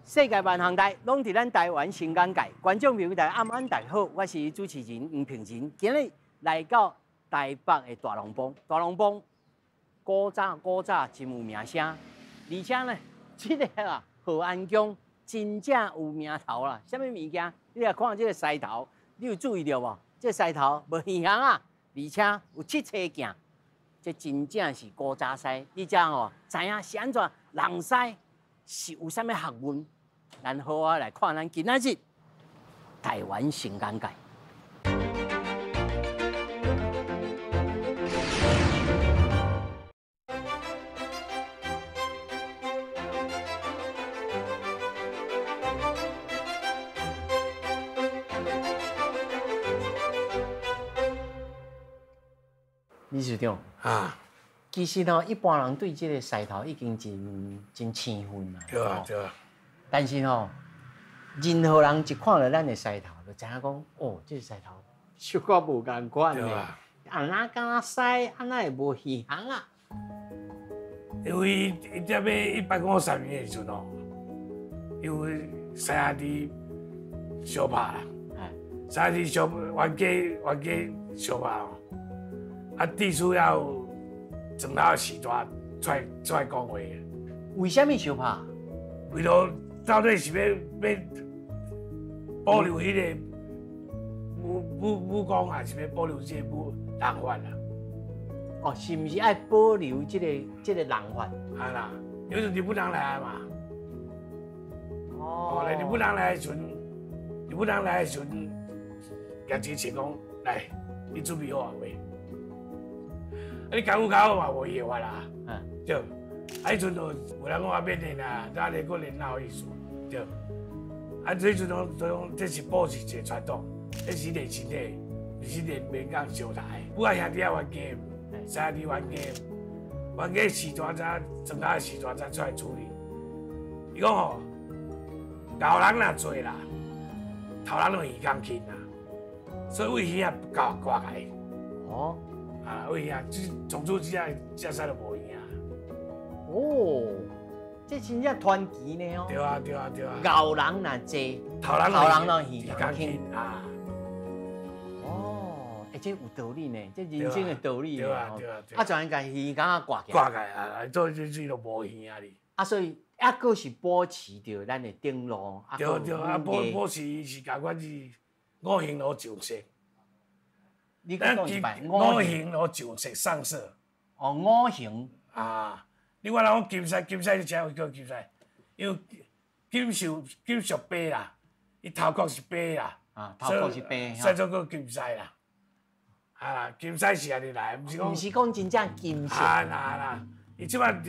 世界萬行大，攏佇咱台灣新港界。觀眾朋友大家暗安大家好，我是主持人黃平仁。今日來到台北的大龍椪，大龍椪古早古早真有名聲，而且呢，這个啊賀安宮真正有名頭啦。啥物物件？你來看這个獅頭，你有注意著無？這个獅頭無耳行啊，而且有七星鏡，這真正是古早獅。你才吼知影是按怎人獅是有啥物學問？咱好啊來看咱今仔日台灣新眼界。理事長啊，其實吼，一般人對這个獅頭已經真真生分啦。對啊，對啊。但是吼，任何人一看到咱的獅頭，就知影講，哦，這个獅頭小可無仝款呢。啊，哪敢獅，啊哪會無耳行啊？因為伊踮咧153年的時陣吼，因為獅兄弟相拍啦，獅兄弟相冤家冤家相拍吼，啊，地主也有庄頭時代出來出來講話。為啥物相拍？為了到底是欲保留彼个武武武功，還是欲保留這个武人法啊？哦，是毋是愛保留這个人法？啊啦，因為日本人來啊嘛。哦。來日本人來的時陣，日本人來的時陣，舉錢講來，你準備好啊未？啊，你功夫較好嘛，無伊的法啦。嗯。對。啊，彼陣就有人講啊，免練啦，哪裡閣練哪有意思？對。啊，這陣攏都講這是保持一個傳統，這是練身體，毋是練免講相殺。我兄弟仔冤家，兄弟冤家，冤家時大才庄仔時大才出來處理。伊講吼，老人若濟啦，頭人攏耳工輕啦，所以為耳仔搞掛起。哦。啊，為耳仔，從此這這獅就無耳啊。哦，這真正傳奇呢哦。對啊，對啊，對啊。老人若濟，頭人頭人攏耳工輕啊。哦，欸，這有道理呢，這人生的道理。對啊，對啊。啊，全共耳工仔掛起。掛起啊，做這這都無耳啊哩。啊，所以抑閣是保持著咱的頂路。對對啊，保保持是共款是五行爐上色。你講一擺。五行爐上色上色。哦，五行。啊。你我人講金獅，金獅你知影叫金獅？因為金屬金屬白啦，伊頭殼是白啦，啊，頭殼是白，所以做叫金獅啦。啊，金獅是按呢來，毋是講。毋是講真正金色。啊啦啦，伊這擺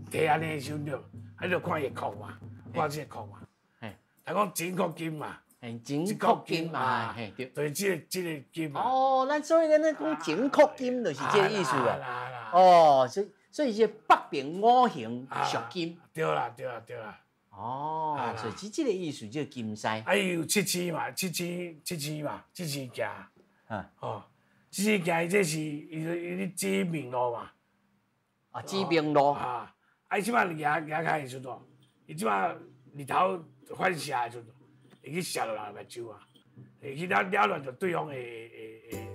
提按呢的時陣著，啊，你就看伊的殼嘛，看這个殼嘛。嘿。人講前殼金嘛。嘿，前殼金嘛，嘿對。就是這个這个金嘛。哦，咱所以咱咧講前殼金，就是這个意思啦。哦，所以。所以這北爿五行屬金。對啦，對啦，對啦。哦，所以這個意思叫金獅。啊，伊有七星嘛，七星七星嘛，七星鏡。啊。哦，七星鏡，伊這是伊伊咧指明路嘛。啊，指明路。啊，啊，伊這擺行行開的時陣，伊這擺日頭反射的時陣，會去射著人目睭啊，會去擾擾亂著對方的的的。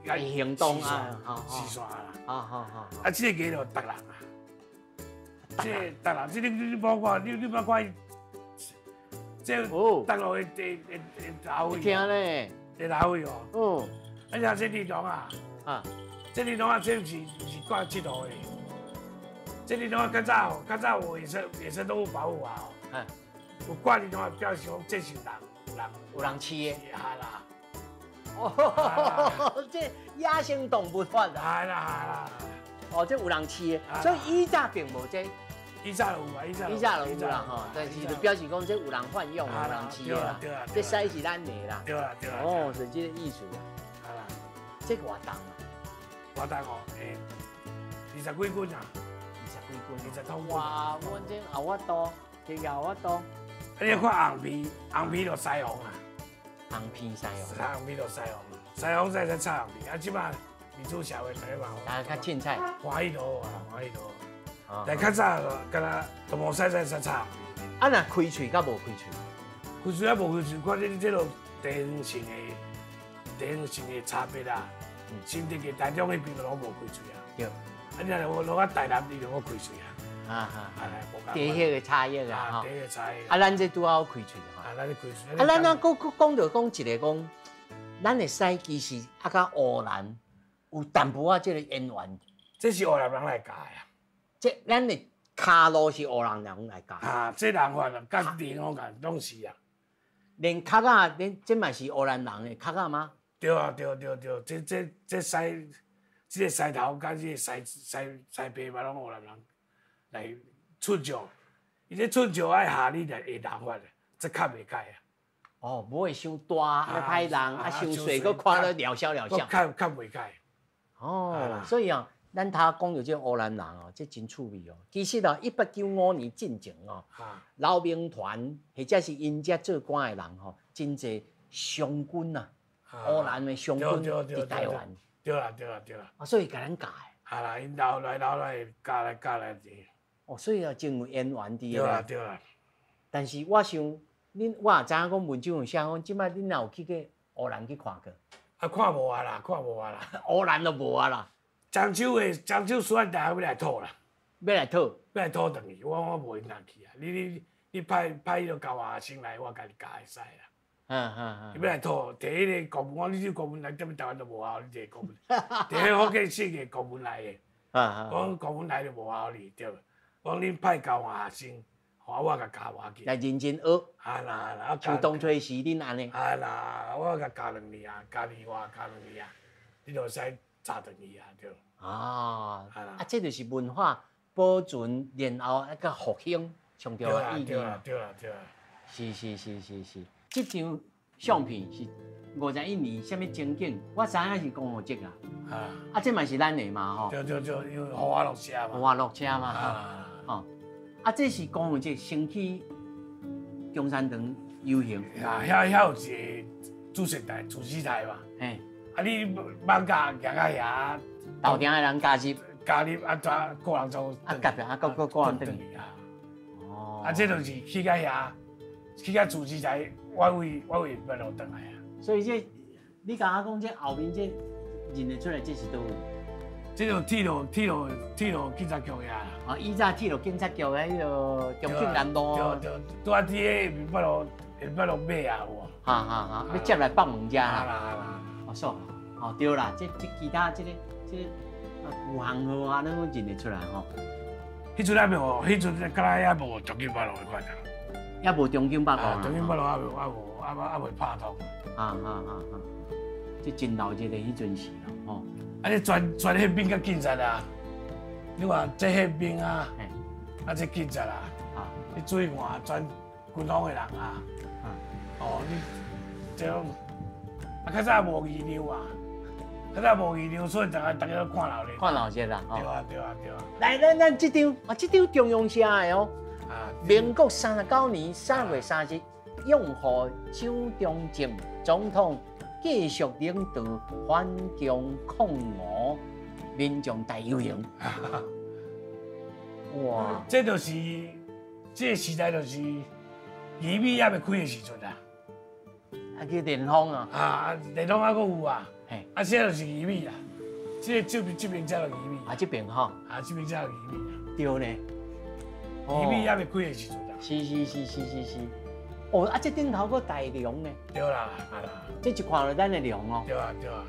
行動啊，視線啦。好好好。啊，這个叫做逐人啊，這个逐人，這你你無看，你你捌看，這逐路的的的的老位。聽咧。的老位哦。嗯。啊，像這里長啊，啊，這里長啊，這毋是毋是掛這路的，這里長啊，較早吼，較早有野生動物保護法哦。嗯。有掛里長啊，表示講這是人人有人飼的。哈啦。哦，這野生動物法啦。係啦係啦。哦，這有人飼的，所以以前並無這。以前就有啊，以前。以前就有啦吼，但是就表示講這有人販養，有人飼的啦。對啊。這獅是咱的啦。對啊對啊。哦，是這個意思啦。啊啦。這偌重啊？偌重哦？欸，20幾斤啊。20幾斤。20公斤。哇，阮這後我多，這後我多。啊，你看紅皮，紅皮就獅王啊。紅皮獅王。紅皮就獅王，獅王才才炒紅皮，啊，這擺民主社會大家嘛。啊，較凊彩。歡喜就好啊，歡喜就好。但較早敢若都無使使使插。啊，若開喙佮無開喙？開喙抑無開喙，看你這個地方性的差別啦。新竹的台中彼邊就攏無開喙啊。對。啊，你若落啊台南，你就閣開喙啊。啊哈。地域的差異啊，吼。地域差異。啊，咱這拄好開喙吼。啊，咱這開喙。啊，咱啊，閣閣講著講一個講，咱的師其實啊，佮烏蘭有淡薄仔這個淵源。這是烏蘭人來教的啊。這咱的跤路是烏蘭人來教。啊，這人法啊，佮地方共攏是啊。連殼仔，連這嘛是烏蘭人的殼仔嗎？對啊，對對對，這獅，這個獅頭佮這個獅獅獅皮嘛，攏烏蘭人來出招。伊這出招愛下你來會人法，這較袂解啊。哦，無會傷大，啊歹人，啊傷細，閣看了了消了消。較袂解。哦，所以啊，咱頭講著這烏蘭人哦，這真趣味哦。其實哦，1895年進前哦，劉銘傳或者是𪜶遮做官的人吼，真濟湘軍啊，烏蘭的湘軍佇台灣。對啦對啦對啦。啊，所以共咱教的。啊啦，𪜶留來留來教來教來的。哦，所以啊，真有淵源佇。對啦對啦。但是我想，恁我也知影講文章有寫講，這擺恁若有去過烏蘭去看過？啊，看無啊啦，看無啊啦。烏蘭都無啊啦。漳州的漳州師範大學欲來討啦。欲來討。欲來討轉去，我無閒去啊。你派派彼個教學生來，我家己教會使啦。伊欲來討，提彼個國文，我你這國文來，踮台灣都無效，你這個國文，提彼福建省的國文來的。我講國文來就無效哩，對。我講恁派教學生，我共教無要緊。來認真學。啊啦啦，像當初時恁按呢。啊啦，我共教兩年啊，教年外教兩年啊，你就會使紮轉去啊，對。啊，啊，這就是文化保存，然後一個復興上重要的意義。對啦，對啦，對啦。是是是是是，這張相片是51年啥物情景？我知影是光復節啊。啊。啊，這嘛是咱的嘛吼。對對對，因為豪華落車嘛。豪華落車嘛。啊。吼，啊，這是光復節先去中山堂遊行。啊，遐有一個主席台、主席台嘛。嘿。啊，你艋舺行到遐，頭前的人加入，加入啊，怎個人做？啊，夾啊，閣閣個人轉去啊。哦。啊，這就是去到遐，去到主席台，我為北路轉來啊。所以這，你剛剛講這後面這認得出來，這是佗位？這就鐵路警察局遐。啊，以前鐵路警察局的彼個重慶南路。對對，拄仔佇个下面北路尾啊，有無？哈哈哈，欲接來北門遮啦。啦啦。哦，煞，哦對啦，這其他這個啊，有行號啊，咱攏認得出來吼。彼陣猶無，彼陣敢若猶無中景北路彼款啊。猶無中景北路。中景北路猶未拍通。啊啊啊啊！這真鬧熱的彼陣時咯，吼。啊！你全憲兵佮警察啊！你看這憲兵啊，啊這警察啊，你注意看全軍方的人啊，哦，你這種啊，較早無議量啊，較早無議量，所以逐家都看鬧熱。看鬧熱啦，對啊，對啊，對啊。來，咱這張啊，這張中央社的哦，啊，民國39年3月3日，擁護蔣中正總統。繼續領導反共抗俄民眾大遊行。哇！這就是這個時代，就是義美猶未開的時陣啊。啊，去連峰啊。啊，連峰猶閣有啊。嘿。啊，這就是義美啊。這這邊才叫義美。啊，這邊吼。啊，這邊才叫義美啊。對呢。義美猶未開的時陣啊。是是是是是是。哦，啊，這頂頭閣大龍呢？對啦，啊啦。這一看就咱的龍哦。對啊，對啊。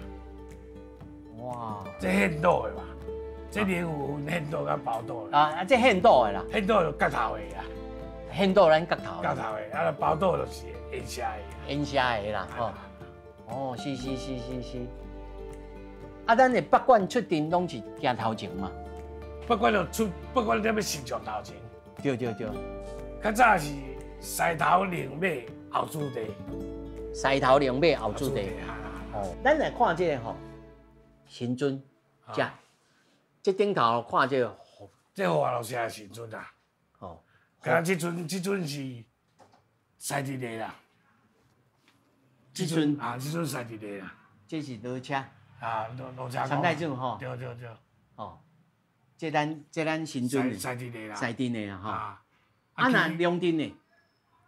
哇！這獻島的嘛，這龍有分獻島佮寶島。啊啊，這獻島的啦。獻島就角頭的啦。獻島咱角頭。角頭的，啊，寶島就是煙社的。煙社的啦，吼。哦，是是是是是。啊，咱的北管出陣攏是行頭前嘛？北管就出，北管踮咧城牆頭前。對對對。較早是。獅頭龍尾後主地，獅頭龍尾後主地。哦，咱來看這個吼，神尊，這這頂頭看這個，這豪華老師的神尊啊。哦，啊，這尊是獅子的啦。這尊啊，這尊獅子的啦。這是羅車。啊，羅車。三太子吼。對對對。哦，這咱新村西鎮的啦，西鎮的啊吼。啊若龍鎮的？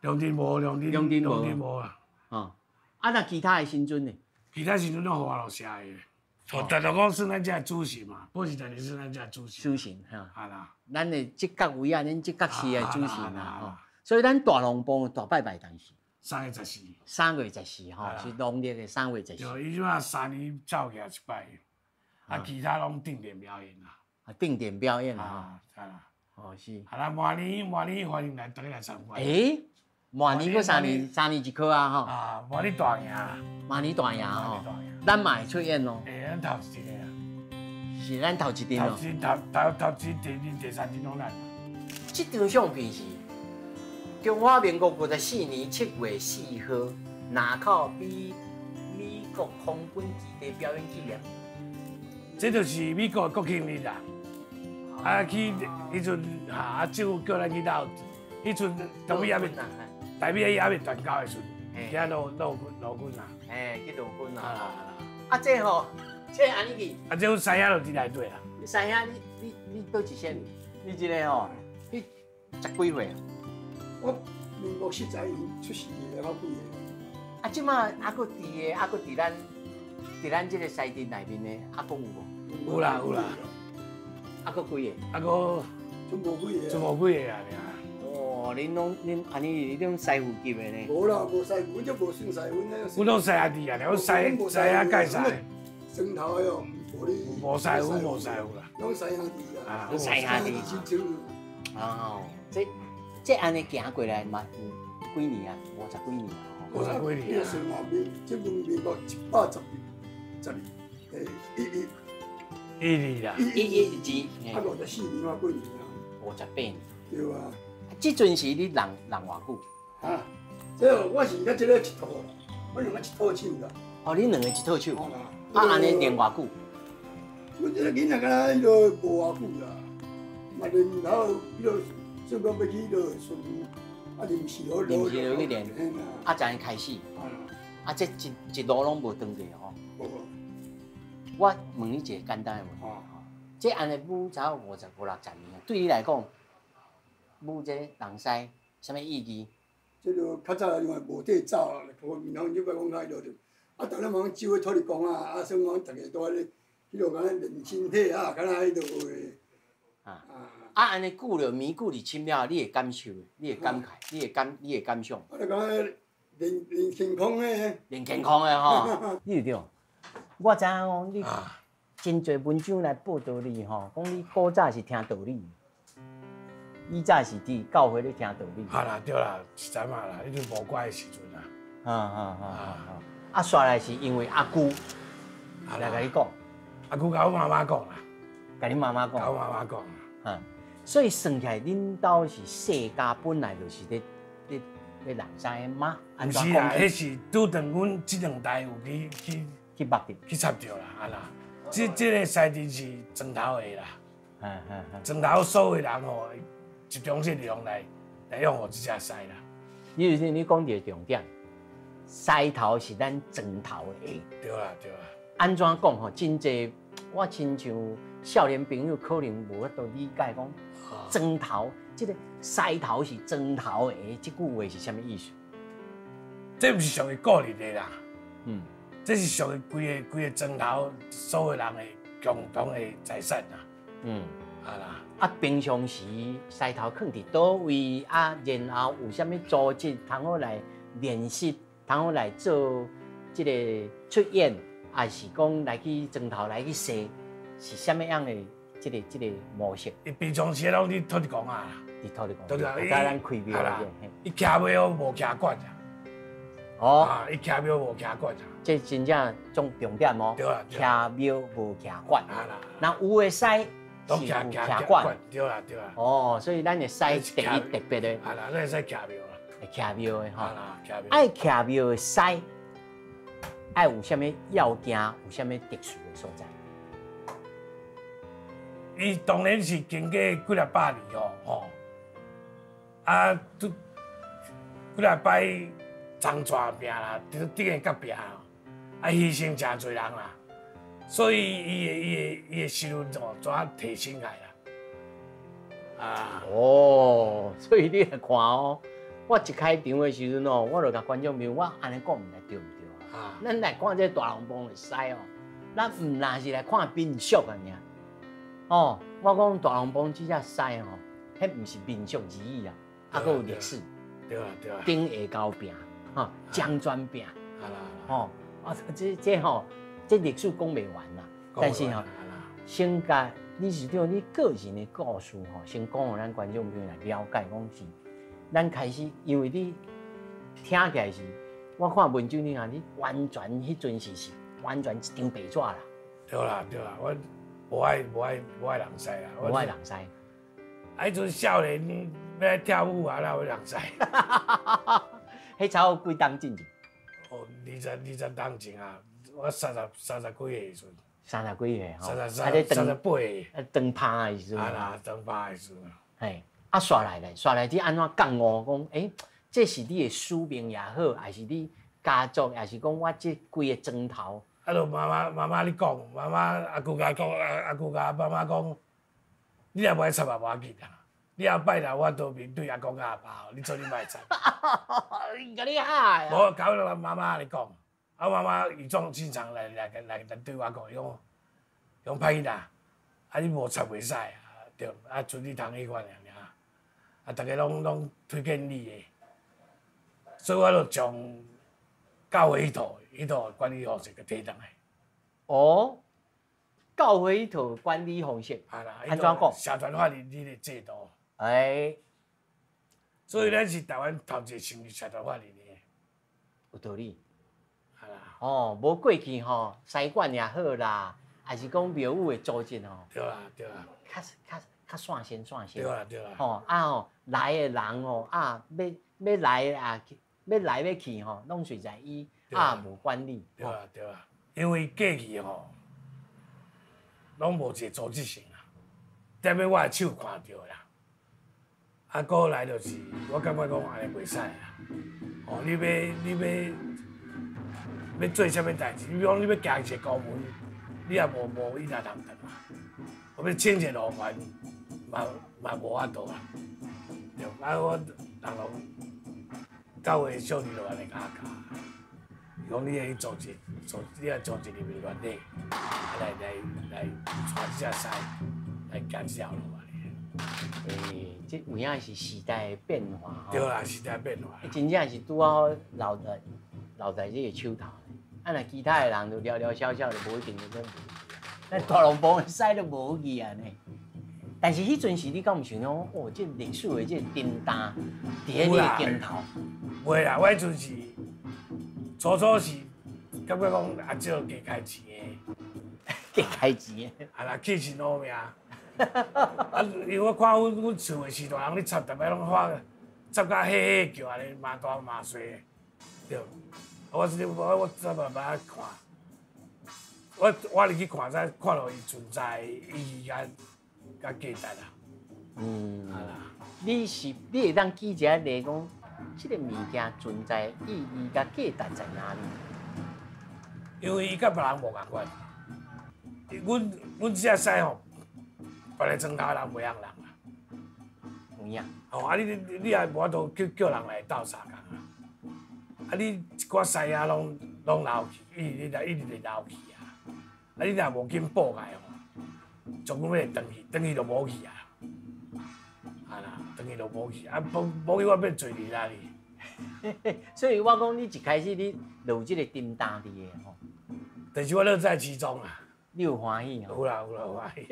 龍鎮無，龍鎮龍鎮無，龍鎮無啊。哦，啊若其他的新村呢？其他新村攏華樂社的。哦，大陸講算咱這主神嘛，保時大是算咱這主神。主神哈。啊啦。咱的這角位啊，恁這角市的主神啊，吼。所以咱大龍椪大拜拜當時。3月14。3月14吼，是農曆的3月14。對，伊這馬3年走起來一擺，啊，其他攏定點表演啦。啊，定點表演啊。啊。哦，是。啊，咱明年明年歡迎來大家來參觀。欸，明年閣三年，三年一科啊，吼。啊，明年大贏。明年大贏吼。咱嘛會出演咯。欸，咱頭一個啊。是咱頭一陣咯。頭一頭頭頭一第二、第三陣攏咱。這張相片是中華民國54年7月4號，南口美國空軍基地表演紀念。這就是美國國慶日啦。啊，去彼陣哈，啊政府叫咱去鬥，彼陣台美還未，台美還未斷交的時陣，去遐陸軍啊。嘿，去陸軍啊。啊，這吼，這按呢去。啊，這阮師兄就佇內底啊。師兄，你佗一線？你這個吼，你十幾歲啊？我民國40年出世的，我幾歲？啊，這馬還閣佇的，還閣佇咱這個西鎮內面的，還閣有無？有啦有啦。還閣幾個？還閣，剩無幾個。剩無幾個啊！哦，恁攏恁按呢，你攏師傅級的呢？無啦，無師傅，阮這無算師傅呢。阮攏師兄弟啊，阮師兄介紹。磚頭的哦，無你。無師傅，無師傅啦。攏師兄弟啊。攏師兄弟。哦，這按呢行過來嘛，有幾年啊？五十幾年啊。五十幾年啊。算啊，民這份民國112，欸，一一。一二啦。一一二。啊，54年嘛，幾年啊？58年。對啊。這陣時你人人偌久？啊，這我是佮這個一套，我兩個一套手啦。哦，你兩個一套手。啊，按呢練偌久？阮這個囡仔敢若彼落無偌久啦，嘛然後彼落算講欲去彼落順，啊臨時落臨時落去練，啊才開始。啊，這一路攏無斷過吼。無。我問你一個簡單的問題，這按呢舞才五十五六十年，對你來講，舞這人師啥物意義？這個較早因為無地走啦，然後你欲講較彼落就，啊，逐日嘛講招去土地公啊，啊，算講逐家都咧，彼落敢若練身體啊，敢若彼落的。啊啊，按呢久了，年久日深了，你會感受，你會感慨，你會感想。我就感覺練練健康的。練健康的吼，你有對？我知影講你真濟文章來報導你吼，講你古早是聽道理，以早是佇教會咧聽道理。啊啦，對啦，是怎啊啦？彼陣無乖的時陣啊。啊啊啊啊！啊，煞來是因為阿姑來共你講，阿姑共我媽媽講啦，共你媽媽講，共我媽媽講啊。所以算起來，恁兜是世家本來就是咧人師的嗎？毋是啦，彼是拄著阮這兩代有去去捌著，去插著啦，啊啦，這個師陣是磚頭的啦，磚頭所有人吼，集中這地方來養護這隻獅啦。你就是你講一個重點，獅頭是咱磚頭的。對啦對啦。按怎講吼？真濟我親像少年朋友可能無法度理解講，磚頭這個獅頭是磚頭的，這句話是啥物意思？這毋是屬於個人的啦，這是屬於規個磚頭所有人的共同的財產啦。啊啦。啊，平常時獅頭囥佇佗位啊，然後有啥物組織通好來練習，通好來做這個出演，還是講來去磚頭來去踅，是啥物樣的這個模式？伊平常時攏佇土地公啊，佇土地公，對咱開廟啦。伊徛廟無徛館啊。哦，伊徛廟無徛館啊。這真正重點哦。對啊。徛廟無徛館。那有的師是有徛館。對啦對啦。哦，所以咱的師第一特別的。啊啦，咱會使徛廟啦。會徛廟的吼。徛廟。愛徛廟的師，愛有啥物要件，有啥物特殊的所在？伊當然是經過幾若百年哦，吼，啊，拄幾若擺漳泉拼啦，頂個甲拼，啊，犧牲誠濟人啦，所以伊的實力吼，怎提升起來啦？啊。哦，所以你來看哦，我一開場的時陣哦，我就共觀眾朋友，我按呢講毋知對毋對啊？咱來看這個大龍椪的獅哦，咱毋若是來看民俗啊爾。哦，我講大龍椪這隻獅吼，彼毋是民俗而已啊，啊，閣有歷史。對啊對啊。頂下交拚，吼，漳泉拚。吼，啊，這吼，這歷史講袂完啦。但是吼，先共理事長你個人的故事吼，先講予咱觀眾朋友來了解，講是咱開始，因為你聽起來是，我看文章你看你完全彼陣時是完全一張白紙啦。對啦對啦，我無愛人師啦。無愛人師。啊，彼陣少年欲來跳舞啊，哪有人師？彼差不多幾冬進前？哦，二十冬前啊，我三十幾歲的時陣。三十幾歲吼，38歲。啊，長拍的時陣。啊啦，長拍的時陣。嘿，啊，煞來咧，煞來你按怎覺悟講？欸，這是你的使命也好，還是你家族，還是講我這規个莊頭？啊，就媽媽咧講，媽媽阿舅共講，阿舅共媽媽講，你若無愛插嘛無要緊啊，你後擺若我當面對阿公佮阿爸，你做你莫插。伊共你嚇。無，搞到媽媽咧講，啊媽媽語重心長來對我講，伊講，伊講歹囡仔，啊你無插袂使啊，對，啊賰你通彼款爾爾，啊逐家攏推薦你的，所以我就將教會彼套管理方式共提轉來。哦，教會彼套管理方式，啊啦，按怎講？社團法人這个制度。欸。所以咱是台灣頭一个成立社團法人的。有道理。啊啦。哦，無過去吼，獅館也好啦，還是講廟宇的組織吼。對啦對啦。較散仙散仙。對啦對啦。吼啊吼，來的人吼啊，欲來啊，欲來欲去吼，攏隨在伊啊，無管理。對啊對啊，因為過去吼，攏無一個組織性啊，踮咧我的手看著啦。啊，過來就是，我感覺講按呢袂使啊。哦，你欲做啥物代誌？你比如講，你欲行一個高門，你也無伊若通轉啊。我欲請一個路環，嘛無法度啊。對，啊，我人攏教會小弟就按呢共我教，伊講你愛去組織，你愛組織入面團體，來帶這隻獅，來行這條路啊。欸，這有影是時代的變化吼。對啦，時代變化。真正是拄好留在你的手頭。啊，若其他的人就寥寥少少，就無一定就講無。咱大龍椪的獅都無去啊呢。但是彼陣時，你敢有想講，哦，這歷史的這個重擔佇咧你的肩頭？袂啦，我彼陣是初初是感覺講啊，少加開錢的，加開錢的。啊啦，去是攞命。啊，因為我看阮厝的序大人咧插，逐擺攏發插甲嘿嘿叫，按呢罵大罵細，對。我才慢慢看，我入去看才看到伊存在意義佮價值啦。嗯。你是你會當舉一個例講，這個物件存在意義佮價值在哪裡？因為伊佮別人無仝款。阮這隻獅吼，別个莊頭人袂曉人啊。有影。哦，啊你也無法度叫人來鬥相共啊。啊你一寡獅仔攏老去，一直老去啊。啊你若無緊補來吼，總歸欲轉去，轉去就無去啊。啊啦，轉去就無去，啊無去我欲坐佇哪裡？所以我講你一開始你就有這個擔當佇个吼。但是我樂在其中啊。你有歡喜吼？有啦有啦有歡喜。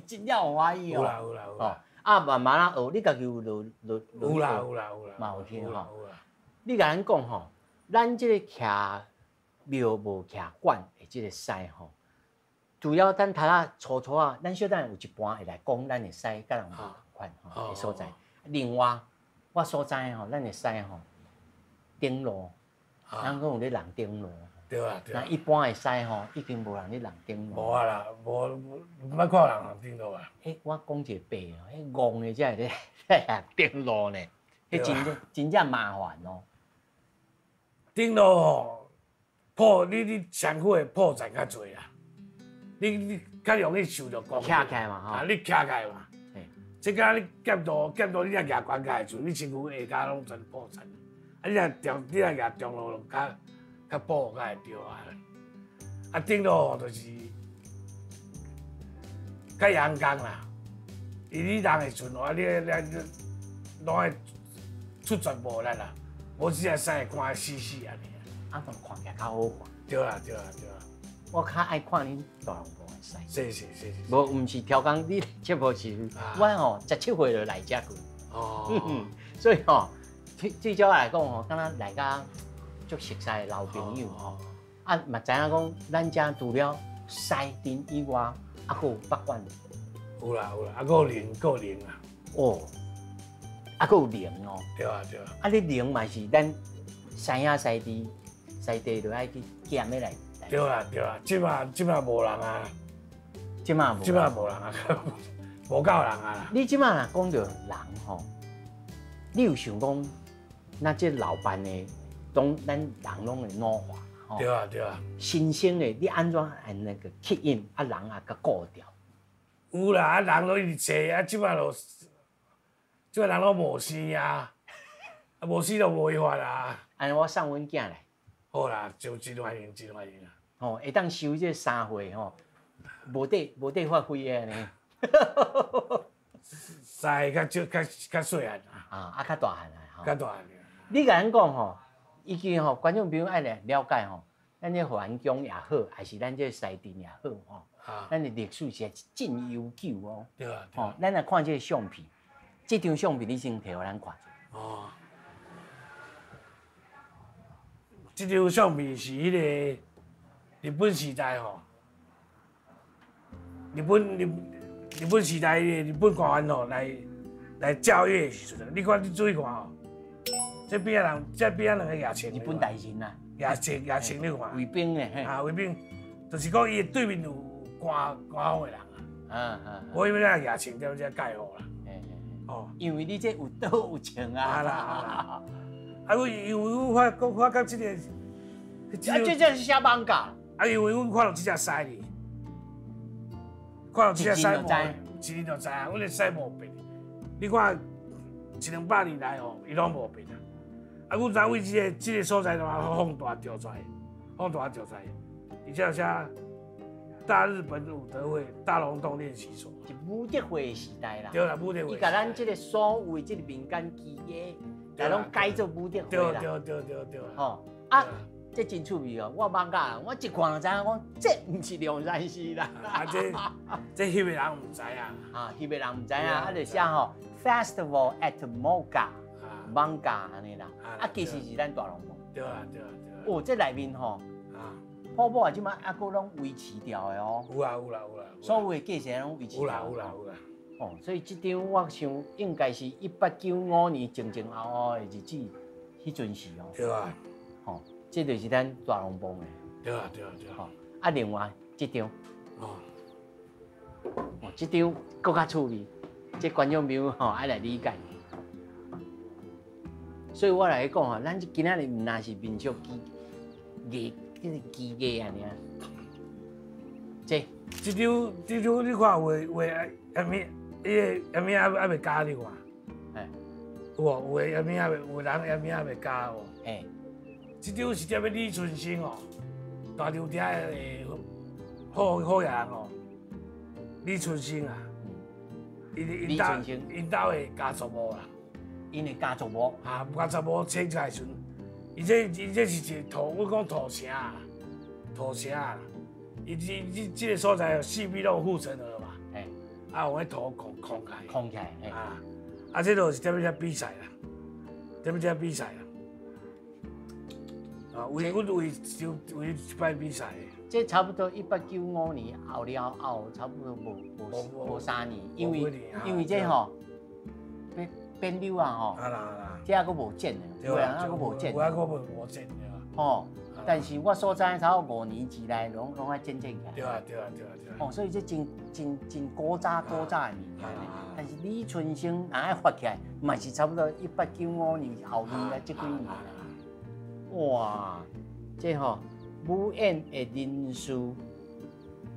真正有歡喜哦。有啦有啦有啦。啊，慢慢仔學，你家己有落落有啦有啦有啦。嘛有聽吼。你共咱講吼，咱這個徛廟無徛館的這個獅吼，除了咱頭仔初初啊，咱小等有一半會來講咱的獅佮人無仝款吼的所在。另外，我所知吼，咱的獅吼，頂路，咱講有咧弄頂路。對啊對啊。那一般的獅吼，已經無人咧弄頂路。無啊啦，無毋捌看人弄頂路啊。欸，我講一個白哦，彼戇的才會咧弄頂路呢，彼真正麻煩哦。頂路吼，破你身軀的破綻較濟啦，你較容易受著攻擊。徛起來嘛吼。啊，你徛起來嘛。這敢你劍道劍道，你若舉懸架的時陣，你身軀下跤攏全破產。啊，你若中，你若舉中路較較補較會著啊。啊，頂路吼就是較陽剛啦。伊你人的時陣吼，啊你你攏愛出全部力啦，無只隻師會看死死按呢。啊，都看起來較好看。對啦對啦對啦。我較愛看恁大龍埔的師。是是是是。無，毋是刁工你節目時，我吼17歲就來遮過。哦。所以吼，最少來講吼，敢若來甲足熟似的老朋友吼。啊，嘛知影講，咱遮除了西鎮以外，啊，閣有北管。有啦有啦，啊，閣有林，閣有林啊。哦，啊，閣有林哦。對啊對啊。啊，你林嘛是咱師兄師弟師弟就愛去撿的來。對啦對啦，這馬這馬無人啊。這馬無。這馬無人啊，無夠人啊。你這馬若講著人吼，你有想講，那這老班的，當咱人攏會老化。對啊對啊。新鮮的，你按怎按那個吸引啊人啊，佮顧著？有啦，啊人攏一直濟，啊這馬就，這馬人攏無生啊，啊無生就無辦法啊。按呢我送阮囝來。好啦，就真歡迎，真歡迎啊！吼，會當收這三歲吼，無得無得發揮的呢。三歲較少較較細漢啊。啊較大漢啊，吼。較大漢。你共咱講吼，伊其吼觀眾朋友愛來了解吼，咱這環境也好，還是咱這西鎮也好吼。咱的歷史是真悠久哦。對啊。吼，咱來看這個相片，這張相片你先提予咱看者。哦。這張相片是彼個日本時代吼，日本時代的日本官員吼來教育的時陣，你看你注意看吼，這邊仔人，這邊仔兩個舉槍。日本大臣啊。舉槍舉槍，你看。衛兵的嘿。啊，衛兵，就是講伊對面有官官方的人啊。無因為那舉槍點才蓋好啦。哦。因為你這有刀有槍啊。啊啦啊，啊，我因為阮發講發覺這個。啊，這這是寫艋舺。啊，因為阮看著這隻獅哩，看著這隻獅無，一認就知啊，阮的獅無變。你看一兩百年來吼，伊攏無變啊。啊，阮知為這個所在，就放大照出來，放大照出來，而且寫大日本武德會大龍峒練習所。是武德會時代啦。對啦，武德會。伊共咱這個所謂這個民間技藝，來攏改做武德會啦。對對對對對。吼啊！這真趣味哦！我艋舺人，我一看就知影，講這毋是龍山寺啦。啊，這翕的人毋知影。啊，翕的人毋知影，啊，就寫吼 Festival at Moga，艋舺按呢啦。啊，其實是咱大龍峒。對啊，對啊，對啊。哦，這內面吼，泡泡啊，這馬猶閣攏維持著的哦。有啦，有啦，有啦。所有的價錢攏維持。有啦，有啦，有啦。哦，所以這張我想應該是1895年前前後後的日子，彼陣時哦。對啊。吼。這就是咱大龍峒的。對啊，對啊，對啊。啊，另外這張，哦，這張閣較趣味，這觀眾朋友吼愛來理解。所以我來講吼，咱今仔日毋但是民俗技藝，這個技藝按呢。這這張你看畫畫啥物？伊個啥物猶猶未加你看？欸。有無？有的啥物猶未？有人啥物猶未加無？欸。這張是踮咧李春生哦，大稻埕的好好人哦，李春生啊，𪜶兜的家族墓啦，𪜶的家族墓啊，家族墓清出來時陣，伊這是一個土，阮講土城啊，土城啊，伊這個所在四壁攏有護城河嘛，啊，用彼土空空起來，空起來，啊，啊，這就是踮咧遮比賽啦，踮咧遮比賽啦。啊，為阮為就為一擺比賽。這差不多1895年後了後，差不多無3年，因為這吼變變溜啊吼，這猶閣無剪的，有人猶閣無剪，有猶閣無剪對啊。吼，但是我所知差不多5年之內，攏愛剪剪起來。對啊對啊對啊對啊。哦，所以這真真真古早古早的物件。但是李春生若愛發起來，嘛是差不多1895年後面啊，這幾年。哇，這吼武演的人士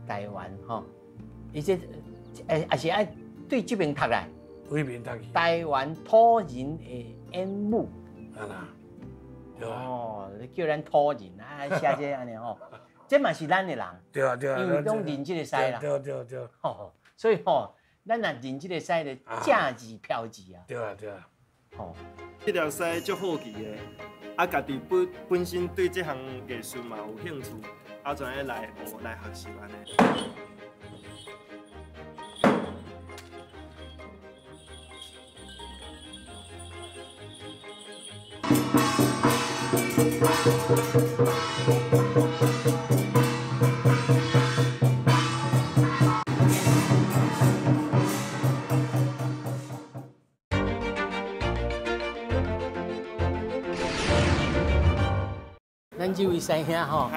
台灣吼，伊這欸，也是愛對這邊讀來。对彼边读去。台湾土人的演武。啊啦。对啊。哦，你叫咱土人啊，写这按呢吼，这嘛是咱的人。对啊对啊。因为拢认这个师啦。对对对。吼，所以吼，咱若认这个师咧，正字飘字啊。对啊对啊。吼，这条狮足好奇的，啊，家己本身对这项艺术嘛有兴趣，啊，就按呢来学来学习按呢。咱这位师兄吼，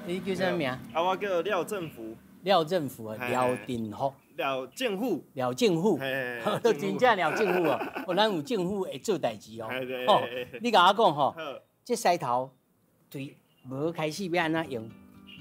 你叫啥名？啊，我叫廖政福。廖政福啊，廖振福。廖政府。廖政府。都真正廖政府哦，哦，咱有政府会做代志哦。哦，你共我讲吼，这狮头对无开始欲按怎用？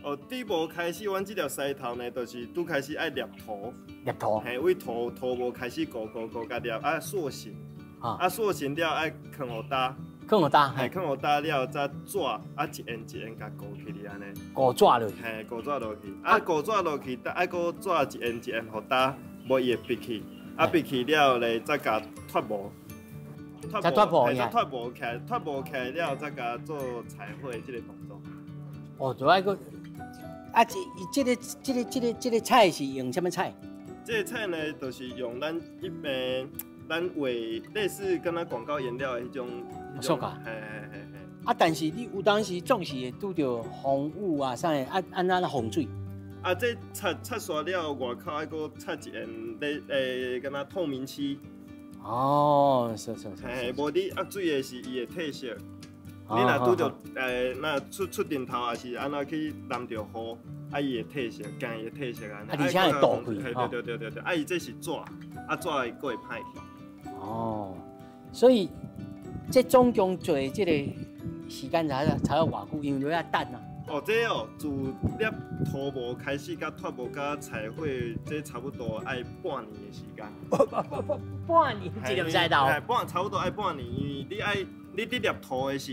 哦，对无开始，阮这条狮头呢，就是拄开始爱捏土。捏土。嘿，为土土无开始糊糊糊共捏啊塑形。啊塑形了爱囥予焦。囥予焦，嘿，囥予焦了，才纸啊一圆一圆共糊起来按呢。糊纸落去。嘿，糊纸落去，啊糊纸落去，爱阁纸一圆一圆予焦，无伊会闭去。啊闭去了咧，才共脱模。才脱模才脱模起来，脱模起来了，才共做彩绘这个动作。哦，就爱阁啊，这个彩是用啥物彩？这个彩呢，就是用咱一般咱画类似敢若广告颜料的彼种。塑胶。嘿嘿嘿嘿。啊，但是你有当时总是会拄著风雨啊，啥的，啊，按怎防水？啊，这擦擦煞了，外口爱阁擦一层咧，敢若透明漆。哦，是是是。嘿，无你压水的是伊会褪色。你若拄著若出出阵头，抑是按怎去淋著雨，啊伊会褪色，惊伊会褪色按呢。啊，而且会倒开。对对对对对，啊伊这是纸，啊纸会阁会歹去。哦，所以这总共做这个时间才才偌久，因为要等啊。哦，这哦，自捏涂模开始，甲脱模甲彩绘，这差不多爱半年的时间。半年一粒狮头。嘿，差不多爱半年，因为你爱你伫捏涂的时，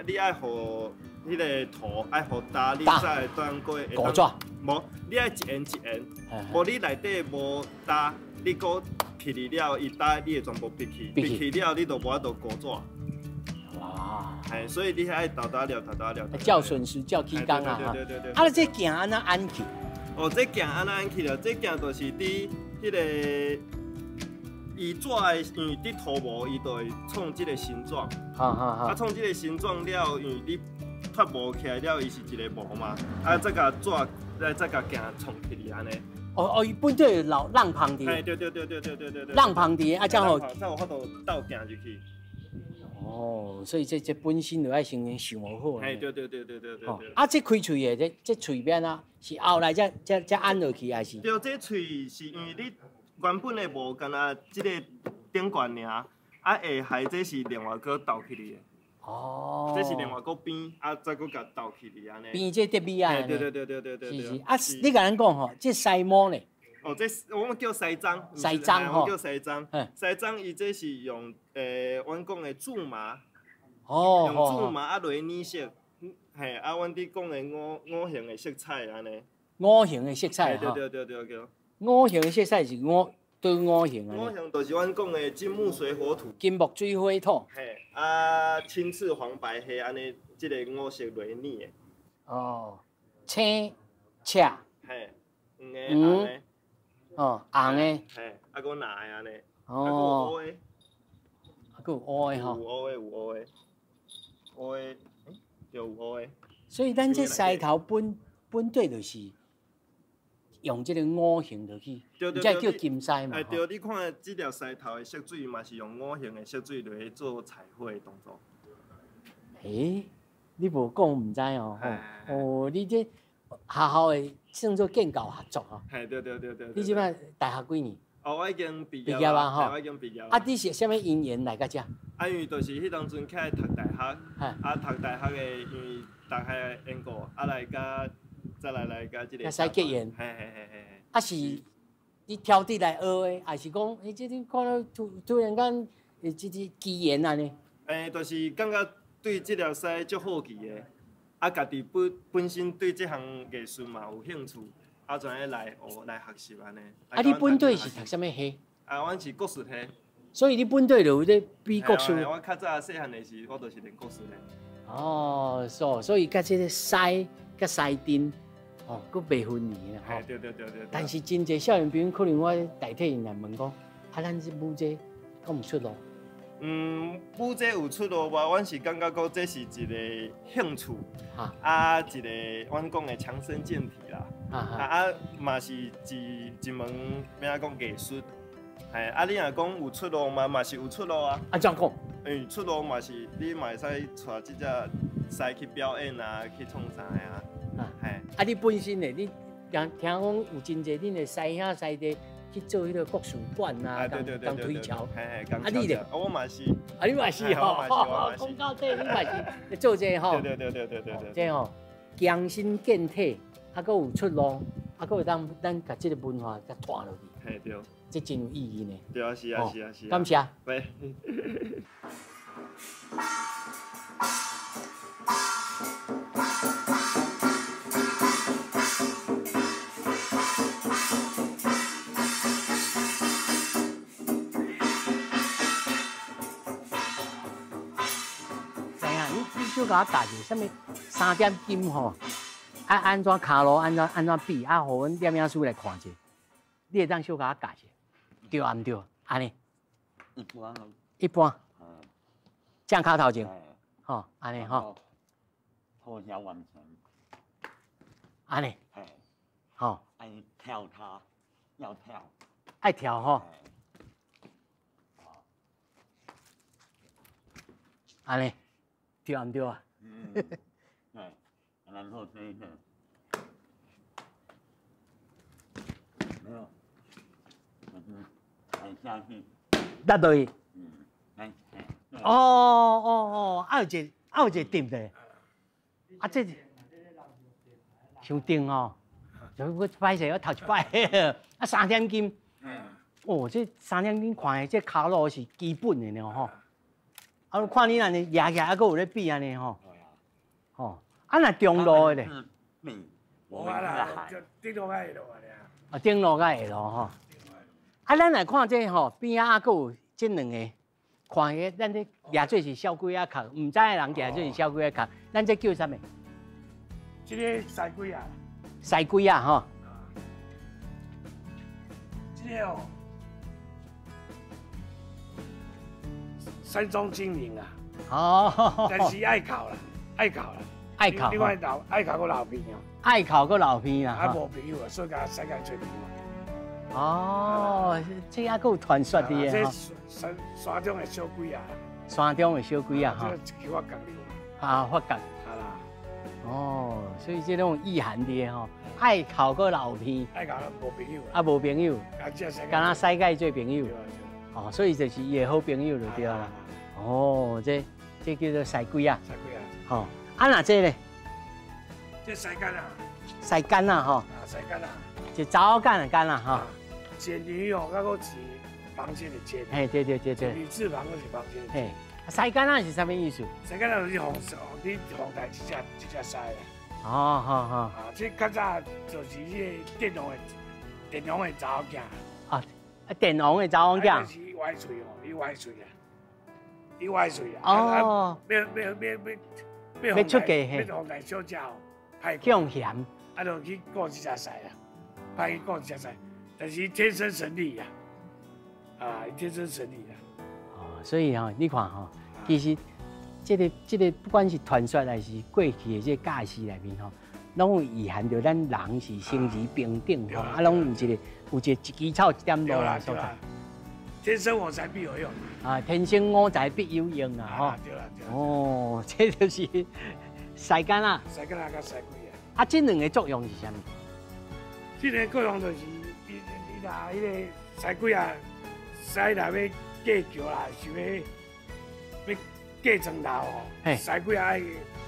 你爱予彼个涂爱予焦，你才会当阁会糊纸。无，你爱一圆一圆，无你内底无焦，你阁起哩了，伊焦你会全部闭去，闭去了你就无法度糊纸。哇！嘿，所以你爱沓沓料，沓沓料。照顺序，照起工啊！对对对对。啊，这镜按怎按去？哦，这镜按怎按去了？这镜就是伫彼个伊纸的，因为伫涂模，伊就会创这个形状。哈哈哈。啊，创这个形状了，因为你脱模起来了，伊是一个模嘛。啊，再共纸，再共镜创起来按呢。哦哦，伊本底老浪旁伫。嘿，对对对对对对对对。浪旁伫，啊，才好。才有法度倒镜入去。哦，所以这本身就爱先想好。嘿，对对对对对对。啊，这开喙的，这喙边啊，是后来才按落去，还是？对，这喙是因为你原本的无干焦这个顶悬尔，啊下海这是另外阁斗起来的。哦。这是另外阁边，啊再阁共斗起来按呢。边这得米啊。对对对对对对。是是，啊，你共咱讲吼，这狮毛呢？哦，这我们叫狮章，狮章吼，叫狮章。狮章伊这是用阮讲的苎麻，哦，用苎麻啊落去染色，嘿，啊，阮伫讲的五行的色彩按呢。五行的色彩，对对对对对。五行的色彩是五佗五行啊？五行就是阮讲的金木水火土。金木水火土。嘿，啊，青赤黄白黑按呢，这个五色落去染的。哦，青、赤。嘿，黄的、红的。哦，红的，嘿，啊，阁蓝的按呢，啊，阁有乌的，啊，阁有乌的吼，有乌的，有乌的，乌的，对，有乌的。所以咱这狮头本底就是用这个五行落去，才叫金狮嘛。哎，对，你看这条狮头的色水嘛是用五行的色水落去做彩绘的动作。欸，你无讲毋知哦，哦，你这学校的算做建教合作吼。嘿，对对对对。你这摆大学几年？哦，我已经毕业啊吼。我已经毕业。啊，你是啥物因缘来到遮？啊，因为就是彼当阵起来读大学，啊，读大学的，因为大学的缘故，啊来甲再来来甲这个。会使结缘。嘿嘿嘿嘿。啊是你挑剔来学的，还是讲，欸，这你看到突然间，会这个机缘按呢？欸，就是感觉对这条狮足好奇的，啊，家己本身对这项艺术嘛有兴趣，啊，就按呢来学来学习按呢。啊，你本底是读啥物系？啊，阮是国术系。所以你本底就有咧比国术。我较早细汉的时，我就是练国术的。哦，所以佮这个狮佮狮阵，哦，阁袂分离啦。吼。对对对对。但是真济少年朋友可能我代替𪜶来问讲，啊，咱这舞这敢有出路？嗯，舞这有出路无？阮是感觉讲这是一个兴趣，啊，一个阮讲的强身健体啦，啊，嘛是一门欲怎讲艺术。嘿，啊，你若讲有出路嘛，嘛是有出路啊。按怎讲？欸，出路嘛是你嘛会使带这只狮去表演啊，去创啥啊。嘿。啊，你本身呢？你听听讲有真济恁的师兄师弟去做彼个国术馆啊，共推销。啊，你咧？我嘛是。啊，你嘛是吼。讲到底，你嘛是做这个吼。对对对对对对。这吼，强身健体，啊，阁有出路，啊，阁会当咱共这个文化共传落去。嘿，对。这真有意义呢。对啊，是啊，是啊，是啊。感谢。喂。知影，你小共我教者，啥物三点金吼？啊，按怎跤路，按怎比？啊，予阮摄影师来看者。你会当小共我教者，对啊，毋对？按呢？一般。一般。正跤头前，吼，按呢吼。脱销完成。按呢？吼。爱跳它，要跳。爱跳吼。按呢？对啊，毋对啊？嗯。对，然后这个。没有，就是踩下去。落落去。嗯，来踩。哦哦哦，啊有一个点的，啊这，伤重哦，我歹势，我头一摆，啊三点金，哦，这三点金看的这跤路是基本的呢吼，啊，我看你按呢举起来，啊，阁有咧比按呢吼，吼，啊若中路的咧，无啊啦，就顶路爱落啊。啊，顶路佮下路吼，啊，咱来看这吼边仔啊，阁有这两个，看起咱这举做是小鬼仔壳，毋知的人举做是小鬼仔壳，咱这叫啥物？这个狮鬼仔。狮鬼仔吼。这个哦，山中精灵啊。哦。但是爱哭啦，爱哭啦。爱哭。另外老爱哭阁老片哦。爱哭阁老片啊。啊，无朋友啊，所以共狮共做朋友。哦，这还阁有传说伫的吼。这山中的小鬼啊。山中的小鬼啊，吼。这去发觉了。啊，发觉。啊啦。哦，所以这种意涵伫的吼，爱哭阁老片。爱哭无朋友。啊，无朋友。啊，这敢若狮共做朋友。哦，所以就是伊的好朋友就对啦。哦，这叫做狮鬼啊。狮鬼啊。吼，啊若这咧？这狮矸啊。狮矸啊，吼。啊，狮矸啊。是查某矸的矸啊，吼。鲣鱼哦，抑阁是螃蟹的鲣。嘿，对对对对。鱼字旁阁是螃蟹。嘿，狮矸啊是啥物意思？狮矸啊就是你皇台这只狮啊。哦，好好。啊，这较早就是彼个电王的查某囝。啊，电王的查某囝。是伊歪喙哦，伊歪喙啊，伊歪喙啊。哦。欲欲出嫁嘿。欲皇台小姐哦，歹强嫌。啊，就去顾这只狮啊，派去顾这只狮。但是天生神力啊，啊，天生神力啊。哦，所以吼，你看吼，其实这个不管是传说还是过去的这个教示内面吼，拢有蕴含著咱人是生而平等吼，啊，拢有一个一枝草一点露的所在。天生我材必有用。啊，天生我材必有用啊！吼。对啦对啦。哦，这就是狮矸啊。狮矸啊，佮狮鬼啊。啊，这两个作用是啥物？这个作用就是，你若彼个狮鬼啊，狮若欲过桥啦，是欲过砖头吼，狮鬼啊爱，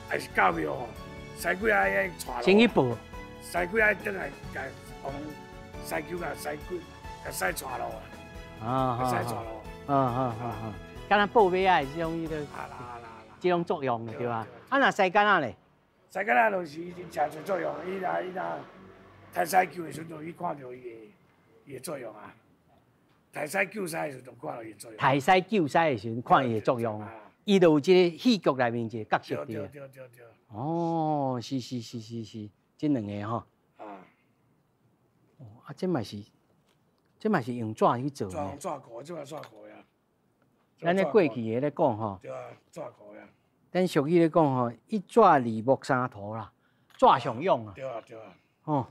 还是到庙吼，狮鬼啊爱带路。先去报。狮鬼爱转来共王狮丘共狮鬼共屎带落啊，共屎带落。啊啊啊啊！敢若报马仔的这种彼个，这种作用对吧？啊，若西干仔咧？西干仔就是伊真济作用，伊若刣狮救的时阵，伊看著伊的作用啊。刣狮救狮的时阵，就看著伊的作用。刣狮救狮的时阵，看伊的作用，伊就有这个戏剧内面一个角色。对对对对对。哦，是是是是是，这两个吼。啊。哦，啊，这嘛是用纸去做的。纸糊，这嘛纸糊呀。咱咧过去的咧讲吼。对啊，纸糊呀。咱俗语咧讲吼，一纸二木三涂啦，纸上用啊。对啊对啊。哦，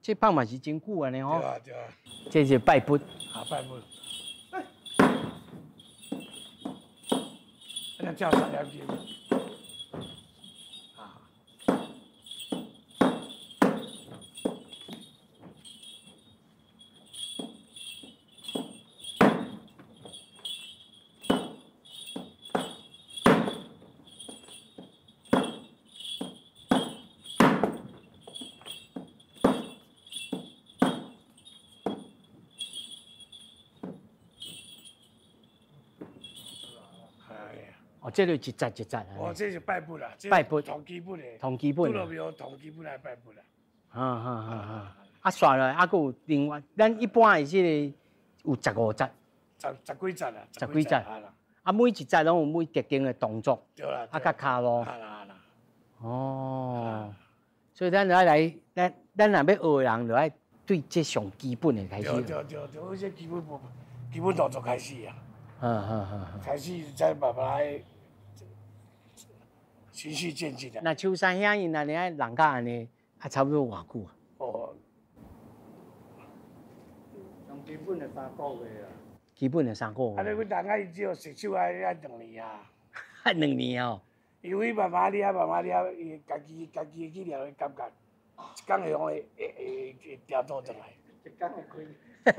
这放嘛是真久按呢吼。对啊对啊。这是拜佛。啊，拜佛。啊，跳三点钟。啊。哦，这个一节一节啊。哦，这是拜佛啦，拜佛同基本的，同基本。拄落庙同基本来拜佛啦。哈哈哈哈！啊，煞落来啊，阁有另外，咱一般的这个有15节。十几节啦。十几节。啊，每一节拢有每特定的动作。对啦。啊，佮跤路。啊啦啊啦。哦。所以咱就爱来，咱若欲学的人，就爱对这上基本的开始。对对对对，这基本步，基本动作开始啊。开始再慢慢来。循序渐进的。那秋山兄𪜶按呢爱弄甲按呢，啊，差不多偌久啊？哦，上基本的3个月啊。基本的3个月。啊，你阮人爱只有熟手爱2年啊。爱2年哦。因为慢慢掠，慢慢掠，伊家己去掠的感觉，一工会会调倒转来。一工会开。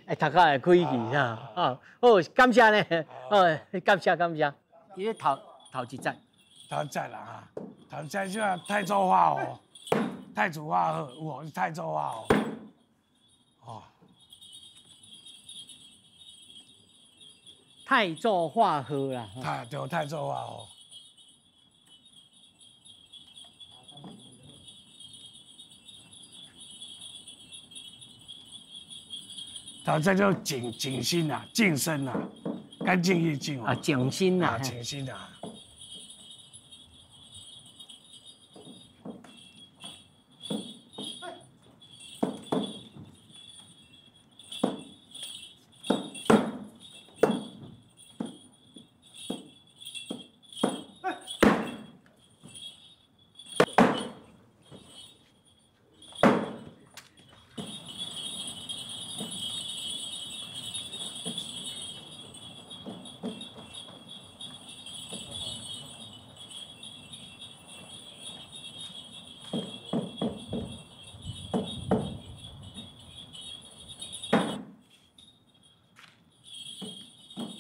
欸，头壳会开去啊！哦，好，感谢呢，哦，感谢感谢。伊咧头一节。头一节啦哈，头一节就泰州话哦，泰祖话好，有哦，泰州话哦，哦，泰州话好啦，对，泰州话哦。头一节叫净身啊，净身啊，干净一净啊，净身啊，净身啊。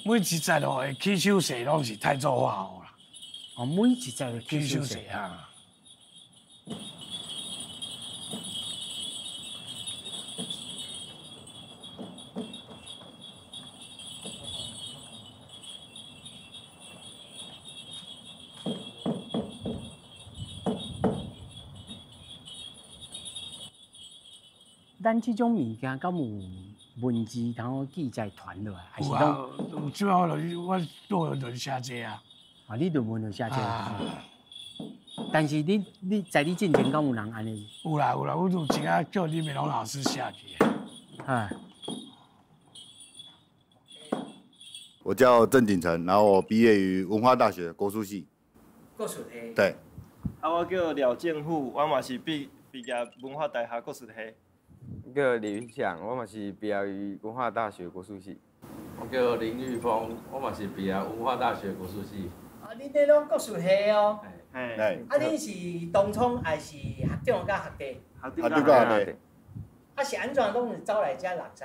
每一节哦，会起手势拢是泰州话哦啦。哦，每一节的起手势啊。咱这种物件敢有文字通好记载传落来，还是讲？有，这摆我就是我论文就是写这啊。啊，你论文就写这。但是你在你进前敢有人按呢？有啦有啦，我有请啊叫李美龙老师写去。啊。我叫郑鼎成，然后我毕业于文化大学国术系。国术系。对。啊，我叫廖建富，我嘛是毕业文化大学国术系。我叫李云祥，我嘛是毕业于文化大学国术系。我叫林玉峰，我嘛是毕业文化大学国术系。啊，恁这拢国术系哦。嘿。啊，恁是当初还是学长佮学弟？学长佮学弟。啊，是按怎拢是走来遮弄狮？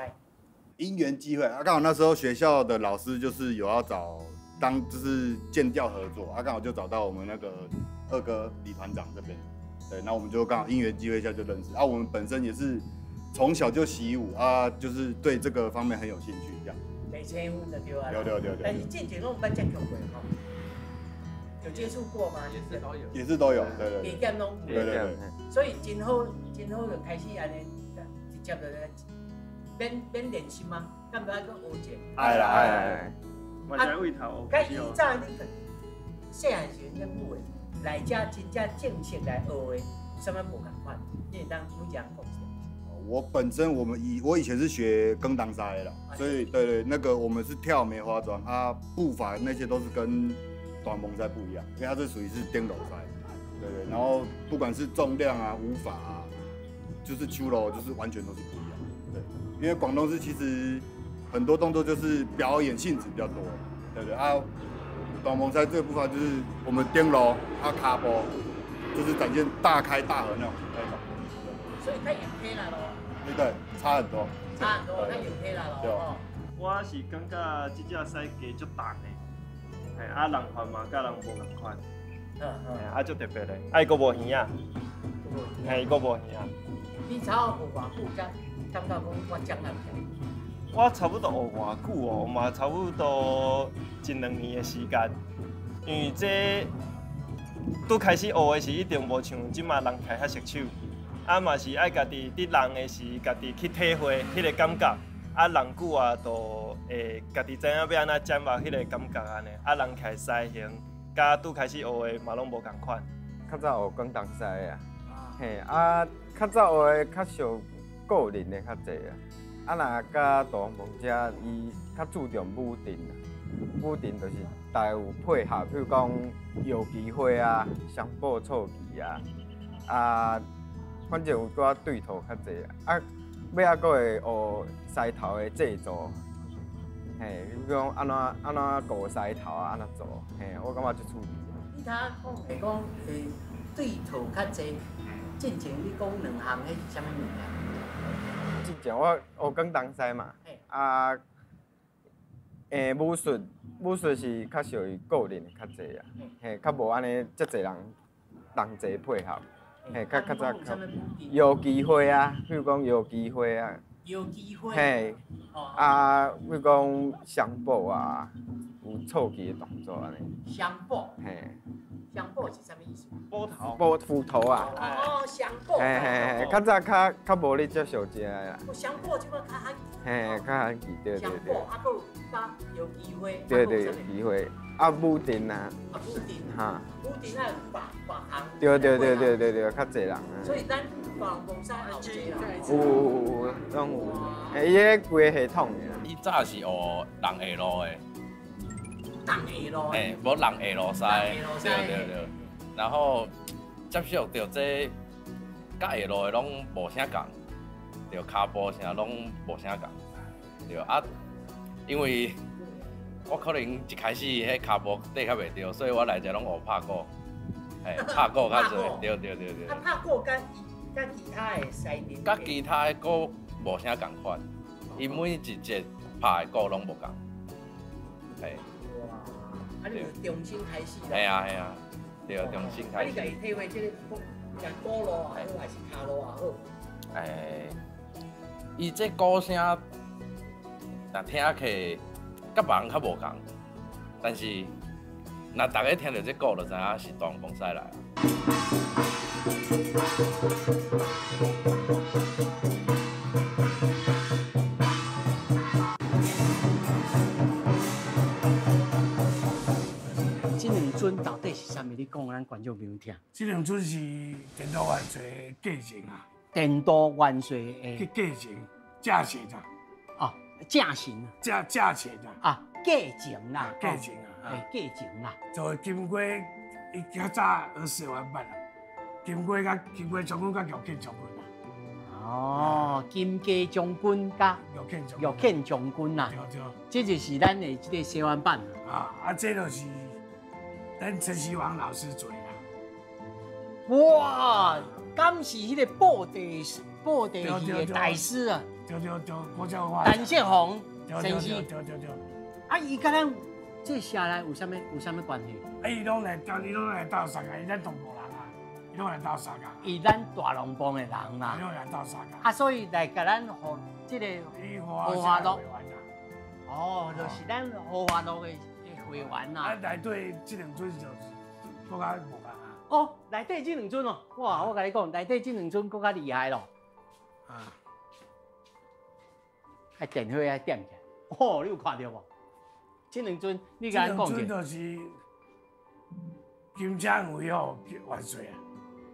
因缘际会啊，刚好那时候学校的老师就是有要找当就是建教合作啊，刚好就找到我们那个二哥李团长这边，对，那我们就刚好因缘际会下就认识啊。我们本身也是从小就习武啊，就是对这个方面很有兴趣，这样。第七分就对啊。对对对对。但是之前拢毋捌接触过吼，有接触过吗？也是都有。也是都有，对对。加减拢有。对对对。所以真好，真好就开始按呢，直接就免免练习吗？敢不爱阁学者？爱啦爱啦。嘛是为头。佮以早你细汉时阵咧舞的，来遮真正正式来学的，有啥物无仝款？你会当每一项讲一下。我本身我们以我以前是学跟当狮的啦，所以对对，那个我们是跳梅花桩啊，步伐那些都是跟大王狮不一样，因为它是属于是顶路狮，对对，然后不管是重量啊、舞法啊，就是手路，就是完全都是不一样，对，因为广东狮其实很多动作就是表演性质比较多，对对啊，大王狮这个步伐就是我们顶路啊卡步，就是展现大开大合那种那种，所以较用体力咯。对对，差很多，差很多，较用体力咯。对。我是感觉这只狮鸡足重的，嘿，啊人法嘛，佮人无仝款，嘿，啊足特别的，啊伊阁无耳仔，嘿，伊阁无耳仔。你草学偌久才感觉讲我掌握起来？我差不多学偌久哦，嘛差不多一两年的时间，因为这拄开始学的时，一定无像这马人起遐熟手。啊嘛是爱家己伫人的时，家己去体会彼个感觉。啊，人久啊，就会家己知影欲按怎掌握彼个感觉按呢。啊，人起来狮形，佮拄开始学的嘛拢无仝款。较早学广东狮啊，嘿啊，较早学的较少个人的较济啊。啊，若佮大王遮，伊较注重舞阵啊，舞阵就是大家有配合，比如讲摇旗花啊、双步错旗啊，啊。反正有拄仔对头较济啊，尾仔阁会学狮头的制作，嘿，比如讲按怎按怎顾狮头啊，按怎做，嘿，我感觉足趣味。你头仔讲的讲，对头较济，进前你讲两项，彼是啥物物件？之前我学广东狮嘛，啊，武术武术是较属于个人的较济啊，嘿，较无按呢遮济人同齐配合。嘿，较较早较摇旗花啊，比如讲摇旗花啊，摇旗花，嘿，啊，比如讲双步啊，有错旗的动作按呢。双步，嘿，双步是啥物意思？斧头，斧斧头啊。哦，双步。嘿嘿嘿，较早较较无咧接受这个啦。双步这摆较罕见。嘿，较罕见，对对对。双步，啊，阁有搭摇旗花。对对，摇旗花。啊，舞阵啊，啊，舞阵，哈，舞阵啊，有别别项，对对对对对对，较济人啊。所以咱大王狮也有济人。有有有，拢有，嘿，伊彼规个系统的。伊早是学人下路的。人下路。嘿，无人下路狮，对对对。然后接触到这，佮下路的拢无啥仝，对，跤步啥拢无啥仝，对啊，因为。我可能一开始彼跤步缀较袂对，所以我来遮拢学拍鼓，嘿，拍鼓较济，对对对对。啊，拍鼓佮佮其他的狮阵，佮其他的鼓无啥仝款，伊每一节拍的鼓拢无仝，嘿。哇！啊，你就重新开始啦。嘿啊嘿啊，对，重新开始。啊，你家己体会这个鼓，食鼓路也好，还是跤路也好？欸，伊这鼓声，若听起。佮别人较无仝，但是若大家听著这鼓，就知影是大王狮来啊。这两尊到底是啥物？你讲咱观众朋友听。这两尊是电镀元帅的继承啊。电镀元帅的继承，正神啊。哦，正神。正正神啊。啊，继承啦。继承啊。哎，继承啦。就金瓜，伊较早学四万八啦。金瓜佮金瓜将军佮玉庆将军啊。哦，金鸡将军佮玉庆将军啦。对对。这就是咱的这个西湾版。啊啊，这就是咱陈希王老师做的啦。哇，敢是彼个布袋戏的大师啊？对对对，国家文化。陈世宏先生。对对对。啊，伊佮咱这社内有啥物关系？啊，伊拢来，伊拢来斗相啊，伊咱同埔人啊，伊伊攏來鬥相共。伊咱大龍椪的人啦。伊攏來鬥相共。啊，所以來共咱予這個荷花樂。哦，就是咱荷花樂的會員啦。啊，內底這兩尊就是閣較無仝啊。哦，內底這兩尊哦，哇！我共你講，內底這兩尊閣較厲害咯。啊。啊，電火愛點起來。哦，你有看著無？這兩尊，你共咱講者。這兩尊就是金車黃威虎元帥啊！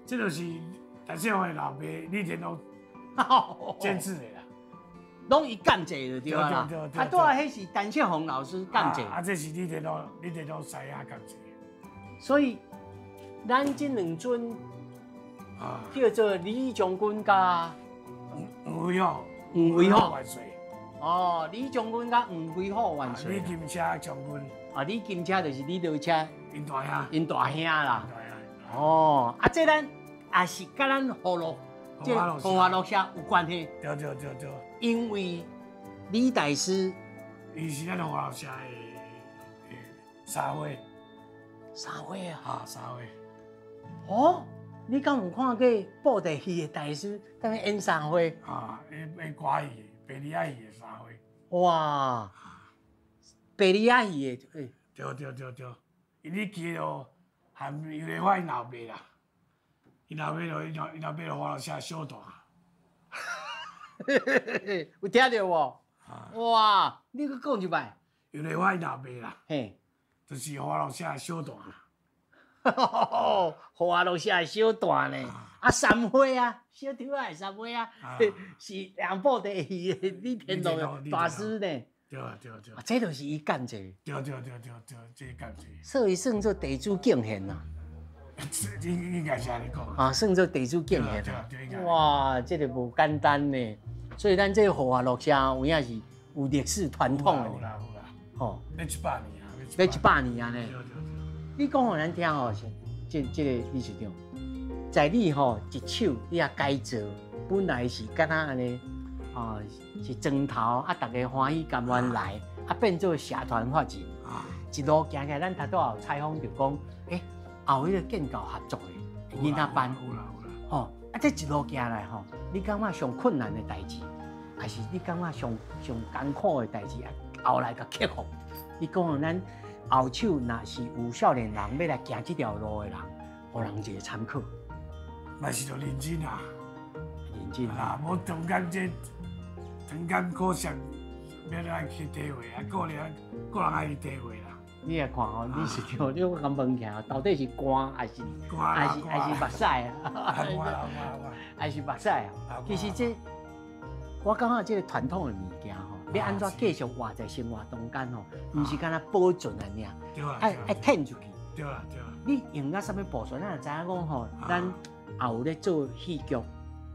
這就是陳世宏的老爸李天祿監製的啦。攏伊監製就對啦。啊，拄仔彼是陳世宏老師監製。啊，這是李天祿，李天祿師仔監製。所以，咱這兩尊叫做李將軍佮黃威虎，黃威虎元帥。哦，李將軍佮黃威虎元帥。李金車將軍。啊，李金車就是李德車。𪜶大兄。𪜶大兄啦。哦，啊，這咱也是佮咱河洛，這荷花樂社有關係。對對對對。因為李大師，伊是咱荷花樂社的三花。三花啊！啊，三花。哦，你敢有看過布袋戲的大師踮咧演三花？啊，演歌戲的，白里仔戲的三花。哇！白里仔戲的，欸。對對對對，因你記著含楊麗花𪜶老爸啦，𪜶老爸就𪜶老爸就華樂社小大。有聽著無？哇！你閣講一擺。楊麗花𪜶老爸啦，嘿，就是華樂社小大。華樂社小大呢？啊，三花啊，小抽仔的三花啊，是兩布袋戲的李天祿的大師呢。對啊對啊對啊。這就是伊監製。對對對對對，這監製。所以算做地主貢獻啦。應該是按呢講。啊，算做地主貢獻。哇，這個無簡單呢。所以咱這個荷花樂社有影是有歷史傳統的。有啦有啦。吼，欲100年啊！欲100年啊呢。你講予咱聽吼，這個理事長，在你吼一手你也改造，本來是敢若按呢，哦，是磚頭啊，大家歡喜甘願來，啊變做社團法人，一路行起來，咱頭拄仔有採訪就講，欸，也有彼個建教合作的囡仔班，有啦有啦，吼，啊這一路行來吼，你感覺上困難的代誌，還是你感覺上上艱苦的代誌，啊後來共克服，你講予咱。後手若是有少年人欲來行這條路的人，予人一個參考。嘛是著認真啊，認真啊，無中間這中間可惜，欲來去體會啊，個人個人愛去體會啦。你來看吼，理事長，你我共問起來，到底是汗還是還是目屎啊？還是目屎啊？其實這我感覺這個傳統的物件吼。欲按怎繼續活在生活中間吼，毋是干焦保存按呢，愛愛褪出去。對啦對啦。你用到啥物部分？咱就知影講吼，咱也有咧做戲劇，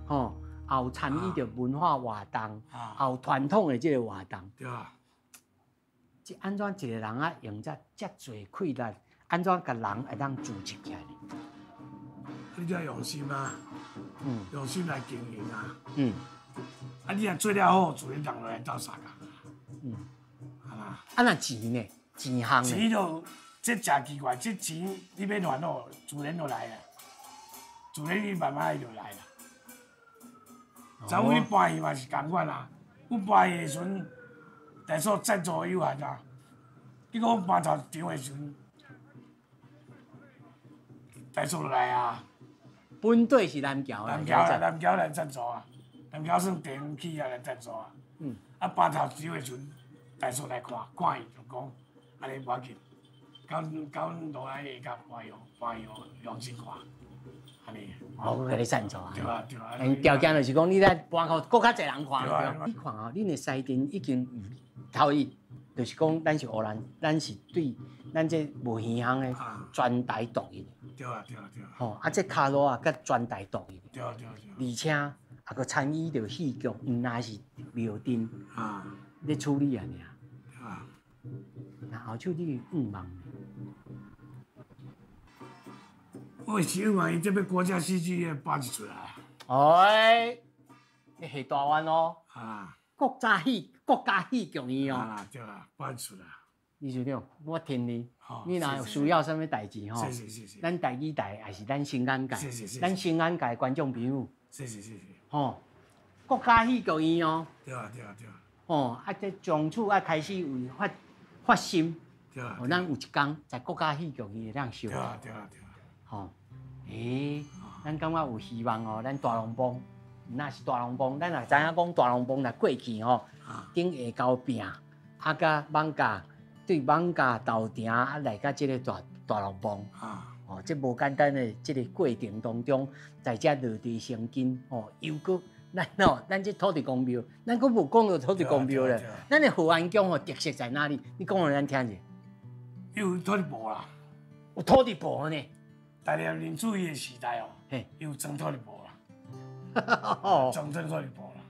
吼，也有參與著文化活動，也有傳統的這個活動。對啊。這按怎一個人啊，用這遮濟氣力，按怎共人會當組織起來？你就要用心啊，用心來經營啊。啊！你若做了好，自然人就來鬥相共。啊。啊，若錢呢？錢項呢？錢就這誠奇怪，這錢你欲煩惱，自然就來啊。自然你慢慢伊就來啦。昨昏你搬戲嘛是仝款啊，阮搬戲的時陣，大數贊助有限啊。結果阮搬頭一場的時陣，大數就來啊。本隊是南僑南僑南僑來贊助啊。南僑算地方企業來贊助啊，啊搬頭一場的時陣，大嫂來看，看伊就講，按呢無要緊，交阮落來下甲搬用搬用用心看，按呢。哦，閣共你贊助啊。對啊對啊。條件就是講，你來搬予閣較濟人看。你看哦，恁的西鎮已經頭一，就是講咱是湖南，咱是對咱這無耳鄉的全台獨一。對啊對啊對啊。吼，啊這跤路啊，閣全台獨一。對啊對啊對。而且。啊，閣參與著戲劇，毋但是廟陣啊，咧處理按呢。啊，那後手你願望呢？我是願望伊這欲國家戲劇院搬一出來。哎，你下大灣哦。啊。國家戲國家戲劇院哦。啊，對啦，搬出來。理事长，我听你，你若有需要啥物代志吼，咱台语台也是咱新眼界，咱新眼界观众朋友，吼，国家戏剧院哦，对啊对啊对啊，吼，啊这从此啊开始有发发心，对啊，咱有一天在国家戏剧院会当相，对啊对啊对啊，吼，欸，咱感觉有希望哦，咱大龙泙，若是大龙泙，咱若知影讲大龙泙若过去吼，顶下沟饼，啊佮艋舺。对艋舺豆埕啊来到这个大大龙泙，哦，这无简单的这个过程当中，在遮落地生根，哦，又阁咱哦，咱这土地公庙，咱阁无讲到土地公庙咧，咱的和安宫哦特色在哪里？你讲予咱听者。有土地婆啦，有土地婆呢。大连民主义的时代哦，有装土地婆啦，装土地婆啦，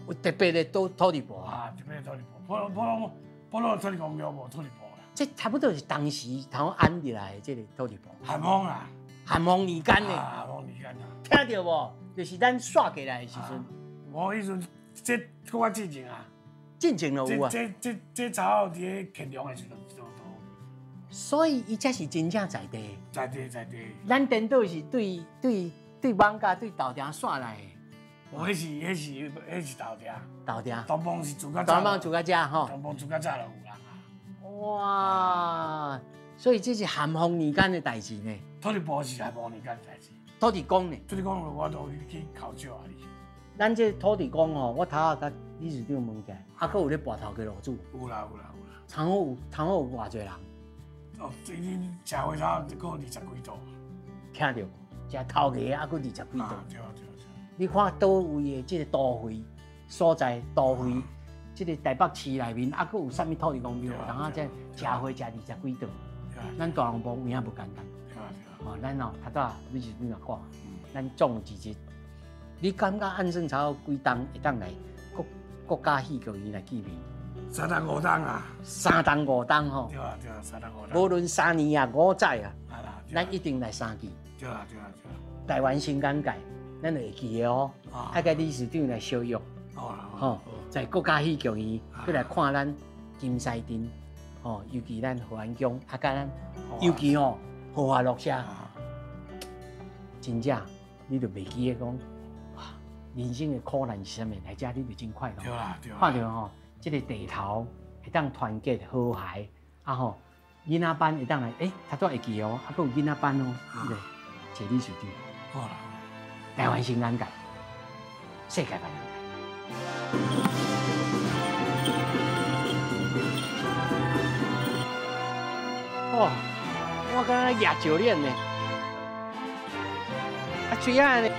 有特别的土地婆啊，特别的土地婆，普通。普通土地公庙无土地婆啦，这差不多是当时头安入来的这个土地婆。咸丰啊，咸丰年间的。咸丰年间啊。听到无？就是咱煞过来的时阵。无彼阵，这搁较进前啊。进前就有啊。这早伫咧乾隆的时阵就。所以伊才是真正在地。在地在地。咱颠倒是对对对艋舺对豆埕煞来的。哦，彼是豆埕。豆埕。东方是住较早。东方住较早吼。东方住较早就有人啊。哇，所以这是咸丰年间的代志呢。土地婆是咸丰年间的代志。土地公呢？土地公我都去考究啊。咱这土地公吼，我头仔佮理事长问起来，啊，阁有咧跋头家落主。有啦有啦有啦。差好有差好有偌济人？哦，这恁食会头阁20几桌。听著无？食头家啊，阁20几桌。对对。你看佗位的这个都会所在，都会这个台北市内面，啊，阁有啥物土地公庙？然后这食会食20几桌，咱大龙泙有影无简单。哦，咱哦，头拄你是你若讲，咱总一日，你感觉按算差几冬会当来国家戏剧院来见面？ 3冬5冬啊。3冬5冬吼。对啊对啊，3冬5冬。无论3年啊5载啊，咱一定来3季。对啊对啊对啊。台湾新眼界。咱会记得哦，爱佮理事长来相约，吼，在国家戏剧院，阁来看咱金狮镇，吼，尤其咱和安宫，啊，佮咱，尤其吼荷花落社，真正你就袂记得讲，哇，人生的苦难是啥物？来遮你就真快乐。对啦对啦。看著吼，这个地头会当团结和谐，啊吼，囡仔班会当来，欸，头拄会记哦，啊，阁有囡仔班哦，对个谢理事长。好啦。台湾新眼界，世界版。哦，我敢若亚教练呢，啊，嘴仔呢？